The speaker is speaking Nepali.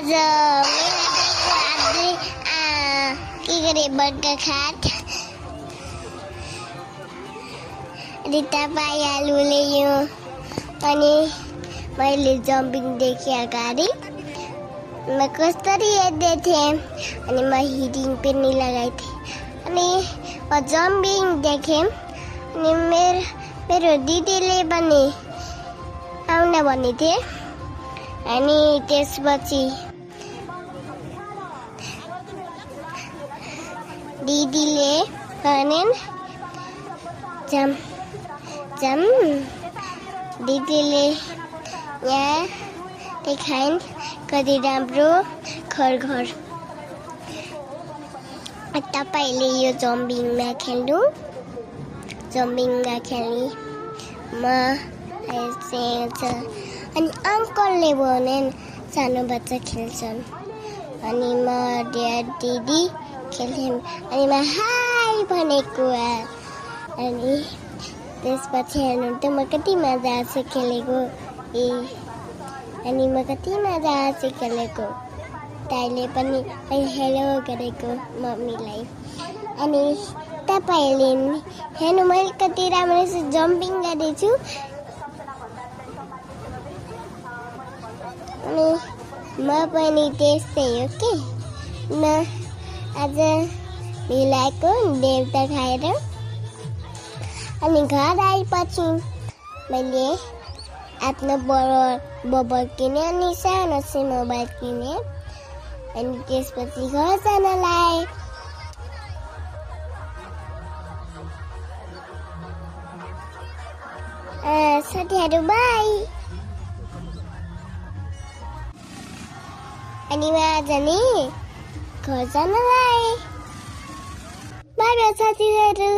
आज के गरे बर्गर खाट रिता पाई आलु ल्यायो अनि मैले जम्पिङ देखेँ अगाडि म कसरी हेर्दै थिएँ अनि म हिटिङ पनि लगाएको थिएँ अनि म जम्पिङ देखेँ अनि मेरो दिदीले पनि आउन भनेको थिए अनि त्यसपछि दिदीले भनेन् जम दिदीले यहाँ देखाइन् कति राम्रो घर तपाईँले यो जम्पिङमा खेल्नु खेल्ने म आइसकेको छ अनि अङ्कलले भनेन् सानो बच्चा खेल्छन् अनि म दिदी खेल्थ्यौँ अनि म हाई भनेको अनि त्यसपछि हेर्नु त म कति मजा आएको खेलेको अनि म कति मजा आएको खेलेको ताईले पनि हेलो गरेको मम्मीलाई अनि तपाईँले हेर्नु मैले कति राम्रो जम्पिङ गर्दैछु अनि म पनि त्यस्तै हो कि म आज मिलाएको देउता खाएर अनि घर आएपछि मैले आफ्नो बडो मोबाइल किने अनि सानो चाहिँ मोबाइल किने अनि त्यसपछि घर जान लाएँ साथीहरू बाई अनि म आज नि घर जान लाएँ बाई बाई साथीहरू